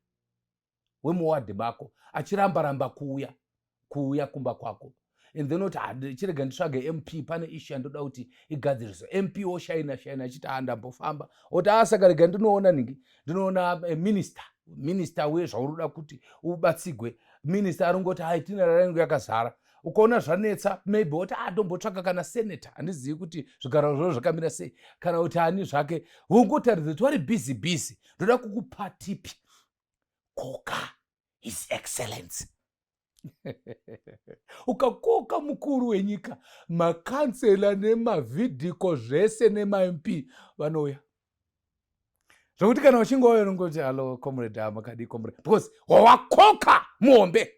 wemuwadhi mako achiramba ramba kuuya kumba kwako, and then oti, ah, chirega nditsvage MP, pane issue yandoda kuti igadziriswe. MP woshaina shaina achiti, ah, ndambofamba. Oti, ah, saka rega ndinoona ningi, ndinoona minister, minister wezvauri kuda kuti ubatsigwe. Minister aringoti, hai, itinerary yangu yakazara. Ukaona zvanetsa, maybe woti, ah, ndombotsvaka kana senator, handizivi kuti zvigaro zvavo zvakamira sei, kana kuti ani zvake, vongotaridza kuti vari busy busy. Ndoda kukupa tip: koka His Excellence. Ukakoka mukuru wenyika, makansela nemavhidhiko zvese nemaMP vanouya, zvokuti kana uchinge wauya unongoti, "Hallo comrade, makadii comrade?" Because wawakoka muhombe.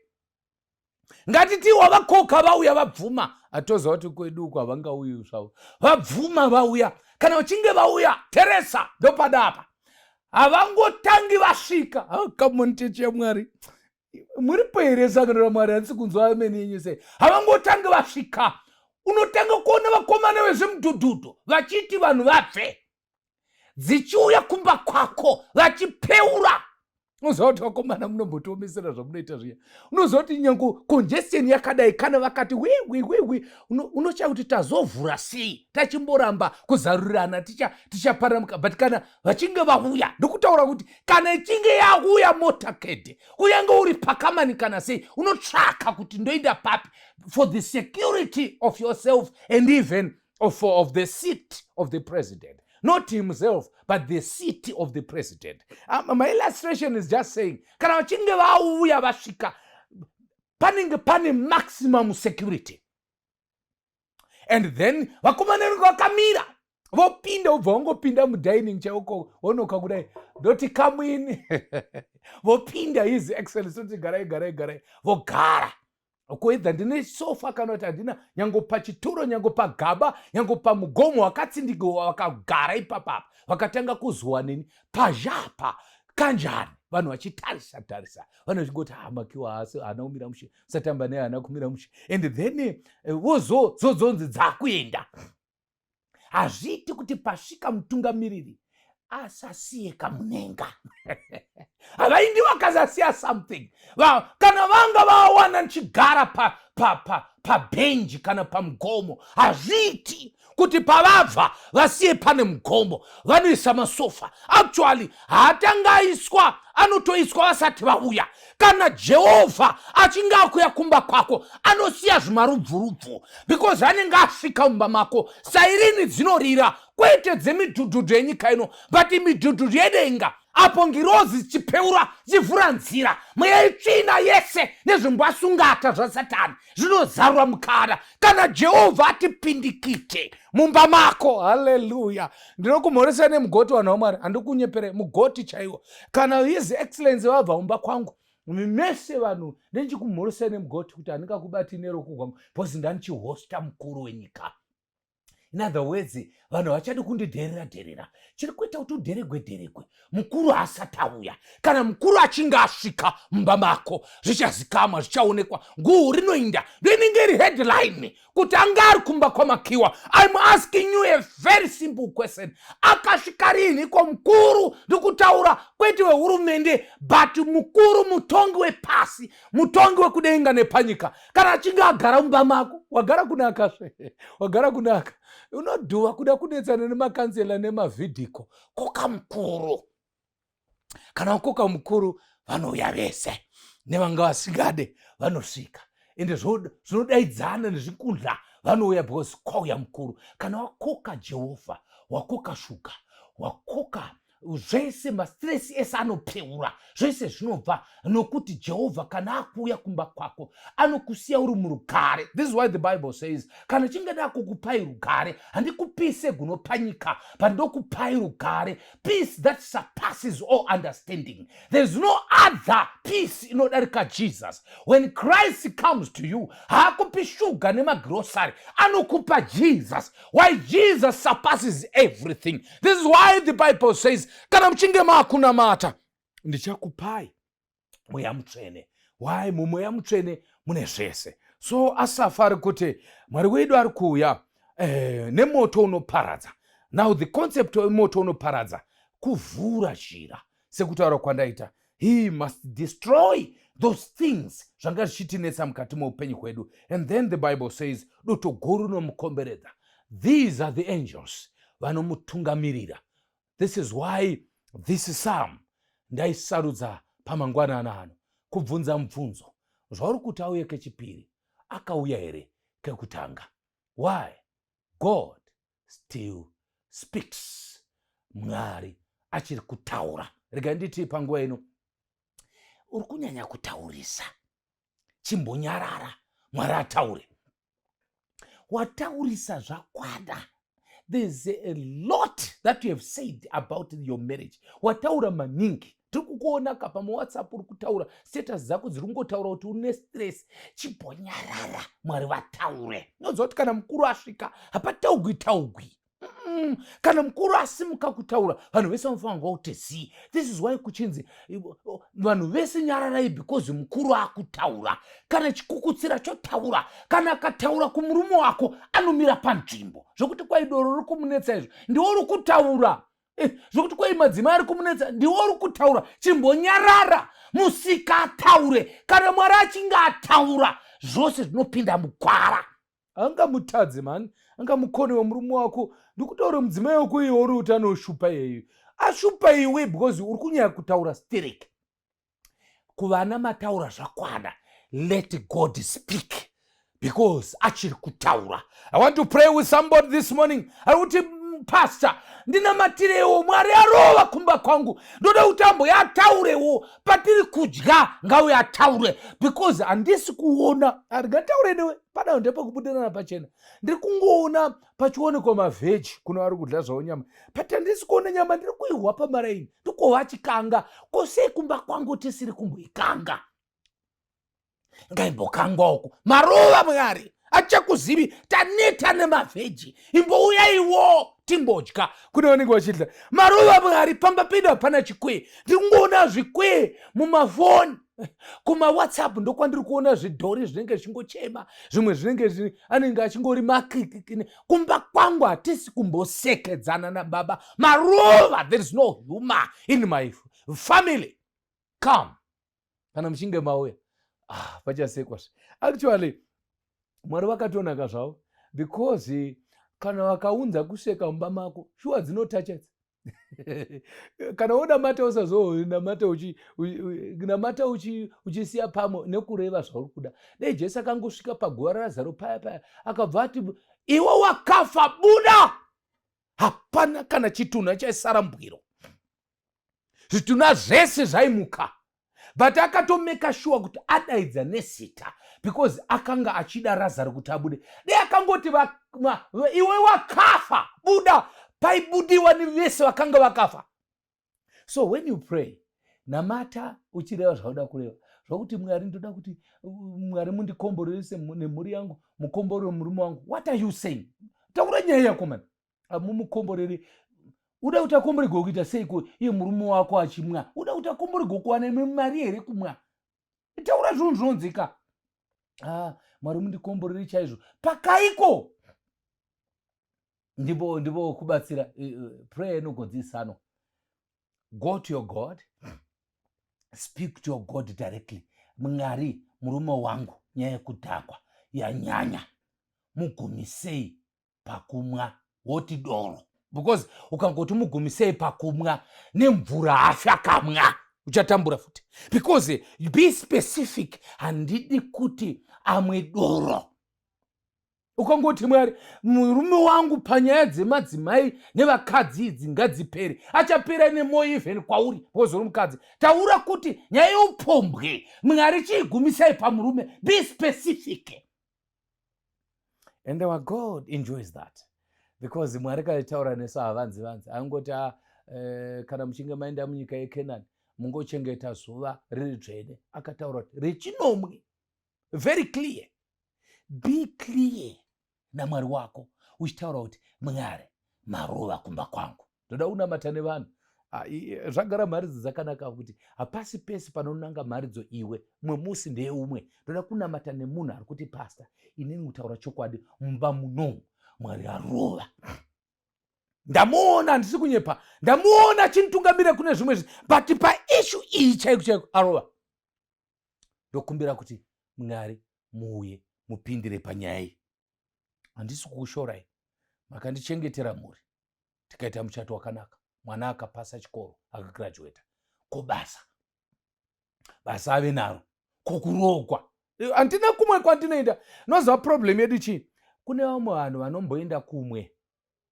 Ngatiti wavakoka, vauya, vabvuma. Atoziva kuti kwedu uku havangauyi zvavo. Vabvuma, vauya. Kana uchinge vauya, teresa, ndopada havangotangi vasvika. Come on, chechi yaMwari, muripo here? Sangano raMwari, handisi kunzwa ameni yenyu sei. Havangotangi vasvika, unotanga kuona vakomana vezvemudhudhudhu vachiti vanhu vabve, dzichiuya kumba kwako vachipeura. Unoziva kuti vakomana munombotiomesera zvamunoita zviya. Unoziva kuti nyange congestion yakadai, kana vakati wiwiwiwi, unochaya kuti tazovhura sei, tachimboramba kuzarurirana, tichaparamuka. But kana vachinge vauya, ndokutaura kuti kana ichinge yauya motorcade, kunyange uri pakamanikana sei, unotsvaka kuti ndoenda papi for the security of yourself and even of the seat of the president, not himself but the seat of the president. My illustration is just saying kana vachinge vauya, vasvika, panenge pane maximum security, and then vakomana vanenge vakamira, vopinda, ubva wangopinda mudining chaiko, wonoka kudai, ndoti, "Come in." Vopinda, His Excellence, oti, "Garai, garai, garai." Vogara kuedza ndine sofa kana kuti handina, nyange pachituro, nyange pagaba, nyange pamugomo wakatsindikiwa, vakagara ipapapa, vakatanga kuzuwa neni pazhapa kanjani, vanhu vachitarisa tarisa, vanhu vachingoti, "Ha, makiwa haasi, haana kumira mushe, usatamba naye, haana kumira mushe." And then vozodzonzi dzakuenda. Hazviiti kuti pasvika mutungamiriri asasiye kamunenga. Havaindi vakasasiya something. Kana vanga vawana ndichigara pabhenji pa, pa kana pamugomo, hazviiti kuti pavabva vasiye pane mugomo. Vanoisa masofa. Actually haatanga aiswa, anotoiswa vasati vauya. Kana Jehovha achinge akuya kumba kwako, anosiya zvimarubvurubvu, because anenge asvika mumba mako. Siren dzinorira. Kwete dzemidhudhudhu yenyika ino, but midhudhudhu yedenga, apo ngirozi dzichipeura, dzichivhura nzira. Mweya itsvina yese nezvimbwasungata zvaSatani zvinozarura mukana kana Jehovha atipindikite mumba mako. Haleluya! Ndinokumhoresa nemugoti, vanhu vaMwari, handikunyepere, mugoti chaiwo. Kana His Excellence vabva mumba kwangu, mese vanhu ndendichikumhoresai nemugoti, kuti handingakubati neroko kwangu because ndandichihosta mukuru wenyika. In other words, vanhu vachadi kundidherera dherera. Chiri kuita kuti udheregwe dheregwe, mukuru haasati auya. Kana mukuru achinge asvika mumba mako, zvichazikamwa, zvichaonekwa. Nguhu rinoinda ndoinenge iri headline kuti anga ari kumba kwamakiwa. I'm asking you a very simple question: akasvika riinhiko mukuru? Ndikutaura kwete wehurumende, but mukuru, mutongi wepasi, mutongi wekudenga nepanyika. Kana achinge agara mumba mako, wagara kunaka zve, wagara kunaka. Unodhuva kuda kunetsana nemakansela nemavhidhiko. Koka mukuru. Kana wakoka mukuru, vanouya vese, nevanga vasingade vanosvika. Ende zvinodaidzana nezvikundla vanouya because kwauya mukuru. Kana wakoka Jehovha, wakoka shuga, wakoka zvese, mastress ese anopeura, zvese zvinobva, nokuti Jehovha kana akuuya kumba kwako, anokusiya uri murugare. This is why the Bible says, "Kana chinge dakukupai rugare, handikupise gunopanyika, but ndokupai rugare," peace that surpasses all understanding. There is no other peace inodarika Jesus. When Christ comes to you, haakupi shuga nemagrosari, anokupa Jesus. Why? Jesus surpasses everything. This is why the Bible says, "Kana muchinge maakunamata, ndichakupai Mweya Mutsvene." Why? Mumweya Mutsvene mune zvese. So Asafa ari kuti Mwari wedu ari kuuya nemoto unoparadza. Now, the concept wemoto unoparadza kuvhura zhira. Sekutaura kwandaita, he must destroy those things zvanga zvichitinetsa mukati meupenyu hwedu. And then the Bible says dutu guru rinomukomberedza. These are the angels vanomutungamirira. This is why this psalm ndaisarudza pamangwanana ano kubvunza mubvunzo: zvauri kuti auye kechipiri, akauya here kekutanga? Why? God still speaks. Mwari achiri kutaura. Regai nditi, panguva ino uri kunyanya kutaurisa, chimbonyarara, Mwari ataure. Wataurisa zvakwana. There's a lot that you have said about your marriage. Wataura maningi, tiri kukuona ka pamaWhatsApp uri kutaura, status dzako dziri kungotaura kuti une stress. Chimbonyarara, Mwari vataure. Unoziva kuti kana mukuru asvika, hapataugwi taugwi. Kana mukuru asimuka kutaura, vanhu vese vanofanirwa kuti zii. This is why kuchinzi vanhu vese nyararai, because mukuru akutaura. Kana chikukutsira chotaura, kana akataura kumurume wako, anomira panzvimbo. Zvokuti kwai doro riri kumunetsa izvo, ndiwo uri kutaura. Zvokuti kwai madzimai ari kumunetsa, ndiwo uri kutaura. Chimbonyarara, musika ataure. Kana Mwari achinge ataura, zvose zvinopinda mugwara. Angamutadze mani, angamukone wemurume wako. Ndikutaura mudzimai wako iye uri kuti anoshupa iyeyo, ashupa iwe because uri kunyanya kutaura sterek. Kuvana mataura zvakwana. Let God speak, because achiri kutaura. I want to pray with somebody this morning ari kuti, "Pastor, ndinamatirewo, Mwari arova kumba kwangu. Ndoda kuti amboya ataurewo patiri kudya. Ngauye ataure, because handisi kuona." Handingataure newe padao, ndepekubudirana pachena. Ndiri kungoona pachionekwa mavheji, kuno vari kudya zvavo nyama, but handisi kuona nyama. Ndiri kuihwa pamaraini, ndikuhwa chikanga. Kosei kumba kwangu tisiri kumboikanga? Ngaimbokangwa uku. Marova Mwari achakuzivi. Taneta nemavheji, imbouyaiwo timbodya. Kune vanenge vachidya marova. Mwari, pamba pedu hapana chikwee. Ndiri kungoona zvikwee mumafoni, kumaWhatsApp ndokwandiri kuona zvidhori zvinenge zvichingochema, zvimwe zvinenge anenge achingori makikikini. Kumba kwangu hatisi kumbosekedzana nababa. Marova, there is no humor in my family. Come. Kana muchinge mauya, ah, pachasekwa. Actually, Mwari vakatonaka zvavo, because kana vakaunza kuseka mumba mako, shuwa dzinotacha. Kana wonamata, usazonamata namata uchisiya pamwe nekureva zvauri kuda. Dai Jesu akangosvika paguva raRazaro paya paya, akabva ati, "Iwe wakafa, buda." Hapana kana chitunha chaisara mbwiro, zvitunha zvese zvaimuka, but akatomeka sure kuti adaidza nezita because akanga achida Razaro kuti abude. Dei akangoti, "Iwe wakafa, buda," paibudiwa nevese vakanga vakafa. So when you pray, namata uchireva zvauda kureva, zvokuti, "Mwari, ndoda kuti Mwari mundikomborerese nemhuri yangu, mukomborere murume wangu." What are you saying? Taura nyaya yako mani. Mumukomborere, uda kuti akomborerwe kuita seiko iye murume wako achimwa? Uda kuti akomborerwe kuwana imwe mari here kumwa? Taura zvinhu zvinonzika. Ah, Mwari mundikomborere chaizvo pakaiko. Ndipo kubatsira prayer inogonzisanwa. Go to your God, speak to your God directly. "Mwari, murume wangu nyaya yekudhakwa yanyanya, mugumisei pakumwa." Woti doro, because ukangoti mugumisei pakumwa nemvura hafi akamwa, uchatambura futi, because be specific. Handidi kuti amwe doro. Ukangoti, "Mwari, murume wangu panyaya dzemadzimai nevakadzi idzi ngadzipere," achapera nemwoyo even kwauri because uri mukadzi. Taura kuti nyaya yeupombwe, Mwari, chiigumisai pamurume. Be specific and our God enjoys that, because Mwari kaitaura nesu havanzi vanzi angoti, ah, kana muchinge maenda munyika yeKenani, mungochengeta zuva riri dzvene." Akataura kuti rechinomwe, very clear. Be clear naMwari wako uchitaura kuti, "Mwari, marova kumba kwangu, ndoda kunamata nevanhu." Ah, zvagara mharidzo dzakanaka kuti hapasi pese panonanga mharidzo iwe mumwe musi ndeumwe. Ndoda kunamata nemunhu ari kuti, "Pastor, inini kutaura chokwadi, mumba munomu Mwari arova. Ndamuona, handisi kunyepa, ndamuona achinitungamira kune zvimwe zvi, but paissue iyi chaiko chaiko arova. Ndokumbira kuti Mwari muuye mupindire panyaya iyi. Handisi kukushorai, makandichengetera mhuri, tikaita muchato wakanaka, mwana akapasa chikoro akagraduata. Ko basa? Basa ave naro. Kokurogwa? Handina kumwe kwandinoenda." Noziva problem yedu chii? Kune vamwe vanhu vanomboenda kumwe,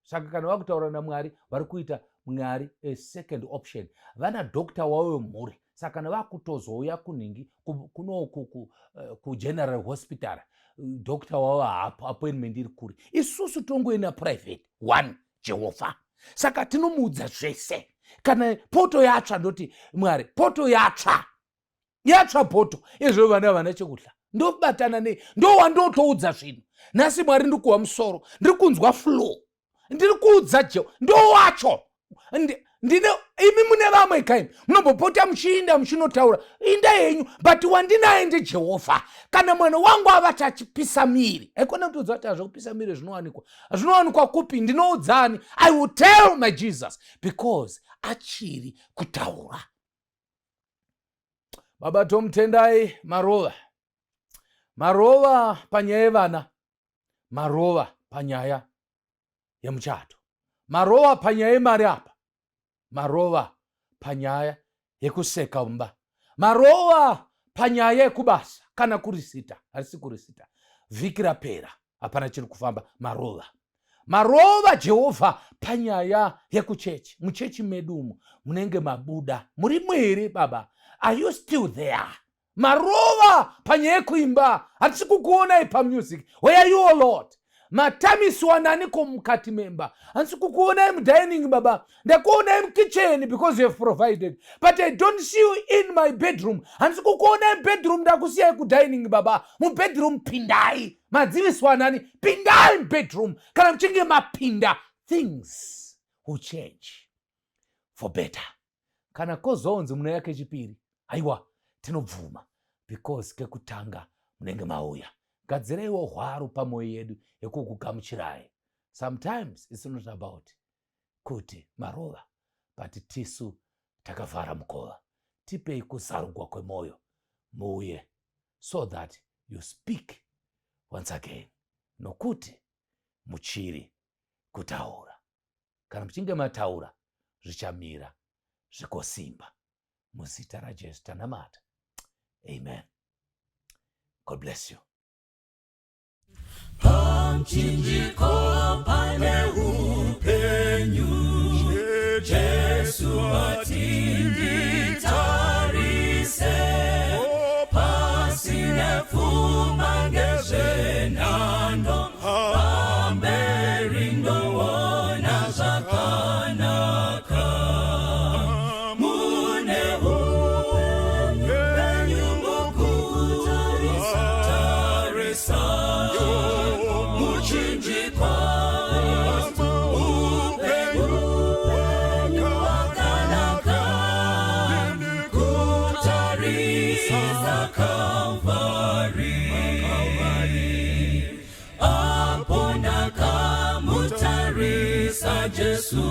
saka kana vakutaura naMwari vari kuita Mwari a second option. Vana doctor wavo wemhuri, saka kana vakutozouya kunhingi kunoku kugeneral hospital, doctor wavo haapo, appointment iri kure. Isusu tongoenda private one, Jehovha. Saka tinomuudza zvese. Kana poto yatsva, ndoti, "Mwari, poto yatsva, yatsva poto izvo, vana vana chekudya, ndobatana nei?" Ndowandotoudza zvinhu. "Nhasi Mwari ndikuwa musoro, ndiri kunzwa flu," ndiri kuudza Jeho ndowacho. Ndine imi mune vamwe kaimi munombopota muchiinda muchinotaura, inda yenyu, but wandinaye ndeJehovha. Kana mwana wangu avati achipisa miri, haikona kutiudza kuti hazvekupisa miri zvinowanikwa, zvinowanikwa kupi? Ndinoudzani? I will tell my Jesus because achiri kutaura. Baba, tomutendai. Marova, marova panyaya yevana, marova panyaya yemuchato, marova panyaya yemari apa, marova panyaya yekuseka mumba, marova panyaya yekubasa. Kana kurisita harisi kurisita, vhiki rapera hapana chiri kufamba, marova. Marova Jehovha panyaya yekuchechi. Muchechi medu umu munenge mabuda murimo here, Baba? Are you still there? Marova panyaya yekuimba. Hatisi kukuonai pamusic. Where are you, O Lord? Matamiswa naniko mukati memba? Handisi kukuonai mudining, Baba. Ndakuonai mukitchen because you have provided, but I don't see you in my bedroom. Handisi kukuonai mubedroom. Ndakusiyai kudining, Baba. Mubedroom pindai. Madziviswa nani? Pindai mubedroom. Kana muchinge mapinda, things will change for better. Kana kozonzi muna yake chipiri, aiwa, tinobvuma because kekutanga munenge mauya. Gadziraiwo hwaro pamwoyo yedu yekukugamuchirai. Sometimes it's not about kuti marova, but tisu takavhara mukova. Tipei kuzarugwa kwemwoyo, muuye so that you speak once again, nokuti muchiri kutaura. Kana muchinge mataura, zvichamira zvikosimba. Muzita raJesu tanamata, amen. God bless you. Pamuchinjiko pane upenyu. Nenhando pamberi ndoona zvakanaka. Mune upenyu mukutarisa tarisa muchinjikwa, upenyu hwakanaka, kutarisa Calvary. Apo ndakamutarisa Jesu,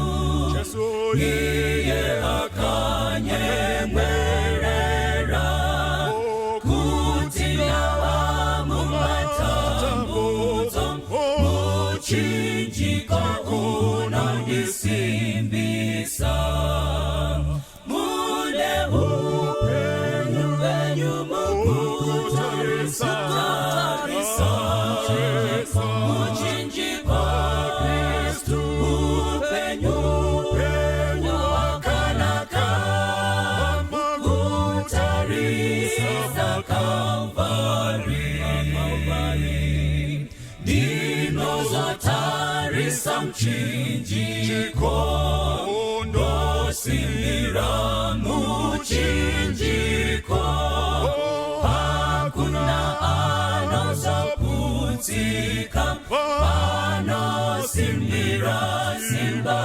iye akanyemwerera kuti ndava mumatambudzo, muchinjiko unondisimbisa. Mune upenyu penyu mukutarisa tarisa muchinjikwa, Kristu, upenyu hwakanaka, kutarisa Calvary. Ndinozotarisa muchinjiko, ndosimbira muchinjiko, hakuna anozoputsika panosimbira simba.